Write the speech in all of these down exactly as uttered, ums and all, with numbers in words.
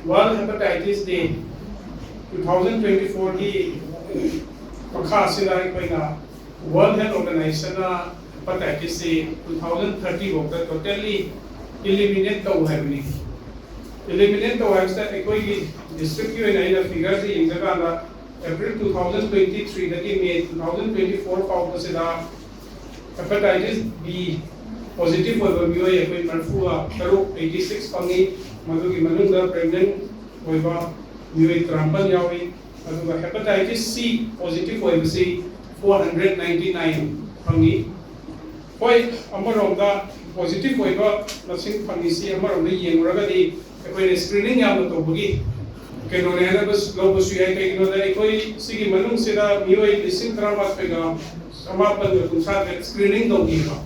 World Hepatitis Day two thousand twenty four ꯒꯤ ꯃꯈꯥ ꯑꯁꯤꯗ ꯑꯩꯈꯣꯏꯅ World Health Organization ꯅ hepatitis ꯁꯤ two thousand thirty ꯐꯥꯎꯗ totally eliminate ꯇꯧ ꯍꯥꯏꯕꯅꯤ꯫ Eliminate ꯇꯧ ꯍꯥꯏꯕꯁꯤꯗ ꯑꯩꯈꯣꯏꯒꯤ district ꯀꯤ ꯑꯣꯏꯅ ꯑꯩꯅ figure ꯁꯤ ꯌꯦꯡꯖꯀꯥꯟꯗ April two thousand twenty three ꯗꯒꯤ May two thousand twenty four ꯐꯥꯎꯕꯁꯤꯗ hepatitis B positive ꯑꯣꯏꯕ ꯃꯤꯑꯣꯏ ꯑꯩꯈꯣꯏ ꯃꯔꯤꯐꯨꯒ ꯇꯔꯨꯛ, eighty six, ꯐꯪꯉꯤ꯫ ꯃꯗꯨꯒꯤ ꯃꯅꯨꯡꯗ pregnant ꯑꯣꯏꯕ ꯃꯤꯑꯣꯏ ꯇꯔꯥꯃꯥꯄꯜ ꯌꯥꯎꯏ꯫ ꯑꯗꯨꯒ hepatitis C positive ꯑꯣꯏꯕꯁꯤ four hundred ninety nine ꯐꯪꯉꯤ꯫ ꯍꯣꯏ, ꯑꯃꯔꯣꯝꯗ positive ꯑꯣꯏꯕ ꯃꯁꯤꯡ ꯐꯪꯉꯤꯁꯤ ꯑꯃꯔꯣꯝꯗ ꯌꯦꯡꯂꯨꯔꯒꯗꯤ ꯑꯩꯈꯣꯏꯅ screening ꯌꯥꯝꯅ ꯇꯧꯕꯒꯤ ꯀꯩꯅꯣꯅꯦ ꯍꯥꯏꯅ ꯂꯧꯕꯁꯨ ꯌꯥꯏ꯫ ꯀꯩꯒꯤꯅꯣꯗ ꯑꯩꯈꯣꯏ ꯁꯤꯒꯤ ꯃꯅꯨꯡꯁꯤꯗ ꯃꯤꯑꯣꯏ ꯂꯤꯁꯤꯡ ꯇꯔꯥꯃꯥꯊꯣꯏꯒ ꯆꯃꯥꯄꯜꯒ ꯀꯨꯟꯊ꯭ꯔꯥ ꯇꯔꯦꯠ screening ꯇꯧꯈꯤꯕ꯫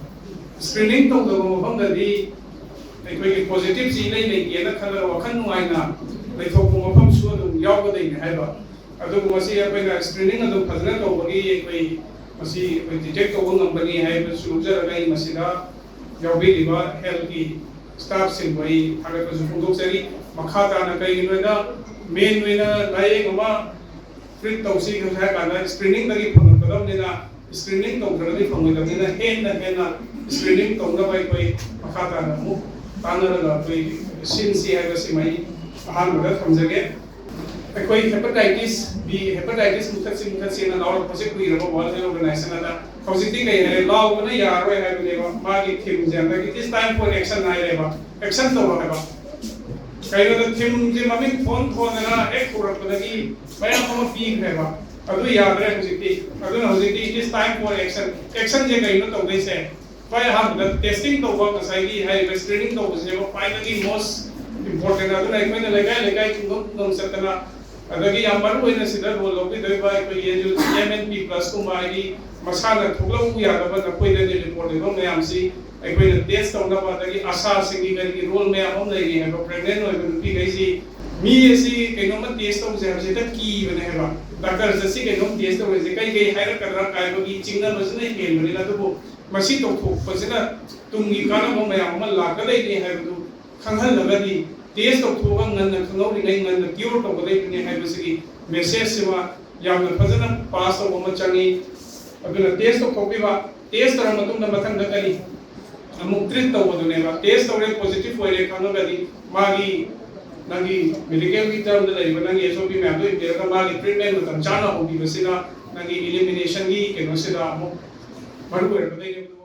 Screening ꯇꯧꯗꯕ ꯃꯐꯝꯗꯗꯤ ꯑꯩꯈꯣꯏꯒꯤ positive ꯁꯤ ꯏꯂꯩ ꯂꯩꯇꯦꯅ ꯈꯜꯂꯒ ꯋꯥꯈꯜ ꯅꯨꯡꯉꯥꯏꯅ ꯂꯩꯊꯣꯛꯄ ꯃꯐꯝꯁꯨ ꯑꯗꯨꯝ ꯌꯥꯎꯒꯗꯣꯏꯅꯤ ꯍꯥꯏꯕ꯫ ꯑꯗꯨꯕꯨ ꯃꯁꯤ ꯑꯩꯈꯣꯏꯅ screening ꯑꯗꯨꯝ ꯐꯖꯅ ꯇꯧꯕꯒꯤ ꯑꯩꯈꯣꯏ ꯃꯁꯤ ꯑꯩꯈꯣꯏ detect ꯇꯧꯕ ꯉꯝꯒꯅꯤ ꯍꯥꯏꯕꯁꯨ ꯂꯧꯖꯔꯒ ꯑꯩ ꯃꯁꯤꯗ ꯌꯥꯎꯕꯤꯔꯤꯕ health ꯀꯤ staff ꯁꯤꯡꯕꯨ ꯑꯩ ꯊꯥꯒꯠꯄꯁꯨ ꯐꯣꯡꯗꯣꯛꯆꯔꯤ꯫ ꯃꯈꯥ ꯇꯥꯅ ꯀꯩꯒꯤꯅꯣꯗ main ꯑꯣꯏꯅ ꯂꯥꯏꯌꯦꯡ ꯑꯃ treat ꯇꯧꯁꯤ ꯍꯥꯏ ꯀꯥꯟꯗ screening ꯗꯒꯤ ꯐꯪꯉꯛꯀꯗꯕꯅꯤꯅ screening ꯇꯧꯗ꯭ꯔꯒꯗꯤ ꯐꯪꯉꯣꯏꯗꯕꯅꯤꯅ ꯍꯦꯟꯅ ꯍꯦꯟꯅ screening ꯇꯧꯅꯕ ꯑꯩꯈꯣꯏ ꯃꯈꯥ ꯇꯥꯅ ꯑꯃꯨꯛ ꯇꯥꯟꯅꯔꯒ ꯑꯩꯈꯣꯏ ꯁꯤꯟꯁꯤ ꯍꯥꯏꯕꯁꯤꯃ ꯑꯩ ꯑꯍꯥꯟꯕꯗ ꯊꯝꯖꯒꯦ꯫ ꯑꯩꯈꯣꯏ hepatitis B, hepatitis ꯃꯨꯊꯠꯁꯤ ꯃꯨꯊꯠꯁꯤꯅ ꯂꯥꯎꯔꯛꯄꯁꯦ ꯀꯨꯏꯔꯕ World Health Organization ꯑꯗ꯫ ꯍꯧꯖꯤꯛꯇꯤ ꯀꯩ ꯍꯥꯏꯔꯦ, ꯂꯥꯎꯕꯅ ꯌꯥꯔꯔꯣꯏ ꯍꯥꯏꯕꯅꯦꯕ꯫ ꯃꯥꯒꯤ theme ꯁꯦ ꯍꯟꯗꯛ it is time for action ꯍꯥꯏꯔꯦꯕ꯫ Action ꯇꯧꯔꯣ ꯍꯥꯏꯕ꯫ ꯀꯩꯅꯣꯗ theme ꯁꯦ ꯃꯃꯤꯡ ꯊꯣꯟ ꯊꯣꯟꯗꯅ ꯍꯦꯛ ꯍꯧꯔꯛꯄꯗꯒꯤ ꯃꯌꯥꯝ ꯑꯃ ꯄꯤꯈ꯭ꯔꯦꯕ꯫ ꯑꯗꯨ ꯌꯥꯗ꯭ꯔꯦ ꯍꯧꯖꯤꯛꯇꯤ꯫ ꯑꯗꯨꯅ ꯍꯧꯖꯤꯛꯇꯤ it is time for action꯫ Action ꯁꯦ ꯀꯩꯅꯣ ꯇꯧꯗꯣꯏꯁꯦ? ꯈ꯭ꯋꯥꯏ ꯑꯍꯥꯟꯕꯗ testing ꯇꯧꯕ, ꯉꯁꯥꯏꯒꯤ ꯍꯥꯏꯔꯤꯕ screening ꯇꯧꯕꯁꯤꯅꯦꯕ ꯈ꯭ꯋꯥꯏꯗꯒꯤ most important꯫ ꯑꯗꯨꯅ ꯑꯩꯈꯣꯏꯅ ꯂꯩꯀꯥꯏ ꯂꯩꯀꯥꯏ ꯈꯨꯡꯒꯪ ꯈꯨꯡꯒꯪ ꯆꯠꯇꯅ, ꯑꯗꯒꯤ ꯌꯥꯝ ꯃꯔꯨ ꯑꯣꯏꯅ ꯁꯤꯗ role ꯂꯧꯕꯤꯗꯣꯏꯕ ꯑꯩꯈꯣꯏꯒꯤ N M P plus ꯀꯨꯝꯕ, ꯍꯥꯏꯗꯤ ꯃꯁꯥꯅ ꯊꯣꯛꯂꯛꯎ ꯌꯥꯗꯕ ꯅꯈꯣꯏꯗꯗꯤ report ꯂꯩꯕ ꯃꯌꯥꯝꯁꯤ ꯑꯩꯈꯣꯏꯅ test ꯇꯧꯅꯕ, ꯑꯗꯒꯤ ꯑꯁꯥꯁꯤꯡꯒꯤ ꯀꯔꯤꯒꯤ role ꯃꯌꯥꯝ ꯑꯃ ꯂꯩꯔꯤ ꯍꯥꯏꯕ꯫ Pregnant ꯑꯣꯏꯕ ꯅꯨꯄꯤꯈꯩꯁꯤ ꯃꯤ ꯑꯁꯤ ꯀꯩꯅꯣꯝꯃ test ꯇꯧꯁꯦ ꯍꯥꯏꯕꯁꯦ ꯍꯦꯛꯇ ꯀꯤꯕꯅꯦ ꯍꯥꯏꯕ꯫ Doctor ꯆꯠꯁꯤ, ꯀꯩꯅꯣꯝ test ꯇꯧꯔꯁꯦ, ꯀꯩ ꯀꯩ ꯍꯥꯏꯔꯛꯀꯗ꯭ꯔꯥ ꯀꯥꯏꯕꯒꯤ ꯆꯤꯡꯅꯕꯁꯤꯅ ꯍꯦꯟꯕꯅꯤꯅ꯫ ꯑꯗꯨꯕꯨ ꯃꯁꯤ ꯇꯧꯊꯣꯛꯄꯁꯤꯅ ꯇꯨꯡꯒꯤ ꯀꯥꯟꯅꯕ ꯃꯌꯥꯝ ꯑꯃ ꯂꯥꯛꯀꯗꯣꯏꯅꯤ ꯍꯥꯏꯕꯗꯨ ꯈꯪꯍꯜꯂꯒꯗꯤ ꯇꯦꯁ ꯇꯧꯊꯣꯛꯑꯒ ꯉꯟꯅ ꯈꯪꯍꯧꯔꯤꯉꯩ ꯉꯟꯅ ꯀ꯭ꯌꯣꯔ ꯇꯧꯒꯗꯧꯔꯤꯕꯅꯤ ꯍꯥꯏꯕꯁꯤꯒꯤ ꯃꯦꯁꯦꯖꯁꯤꯃ ꯌꯥꯝꯅ ꯐꯖꯅ ꯄꯥꯁ ꯇꯧꯕ ꯑꯃ ꯆꯪꯉꯤ꯫ ꯑꯗꯨꯅ ꯇꯦꯁ ꯇꯧꯊꯣꯛꯄꯤꯕ, ꯇꯦꯁ ꯇꯧꯔ ꯃꯇꯨꯡꯗ ꯃꯊꯪꯗ ꯀꯔꯤ ꯑꯃꯨꯛ ꯇ꯭ꯔꯤꯠ ꯇꯧꯕꯗꯨꯅꯦꯕ꯫ ꯇꯦꯁ ꯇꯧꯔꯦ, ꯄꯣꯖꯤꯇꯤꯚ ꯑꯣꯏꯔꯦ ꯈꯪꯉꯒꯗꯤ ꯃꯥꯒꯤ, ꯅꯪꯒꯤ ꯃꯦꯗꯤꯀꯦꯜꯒꯤ ꯇꯔꯝꯗ ꯂꯩꯔꯤꯕ ꯅꯪꯒꯤ ꯑꯦꯁ ꯑꯣ ꯄꯤ ꯃꯌꯥꯝꯗꯣ ꯏꯟꯕꯤꯔꯒ ꯃꯥꯒꯤ ꯇ꯭ꯔꯤꯠꯃꯦꯟ ꯃꯇꯝ ꯆꯥꯅ ꯍꯧꯕꯤꯕꯁꯤꯅ ꯅꯪꯒꯤ ꯏꯂꯤꯃꯤꯅꯦꯁꯟꯒꯤ ꯀꯩꯅꯣꯁꯤꯗ ꯑꯃꯨꯛ ꯃꯔꯨ ꯑꯣꯏꯔꯛꯀꯗꯣꯏꯅꯦꯕ꯫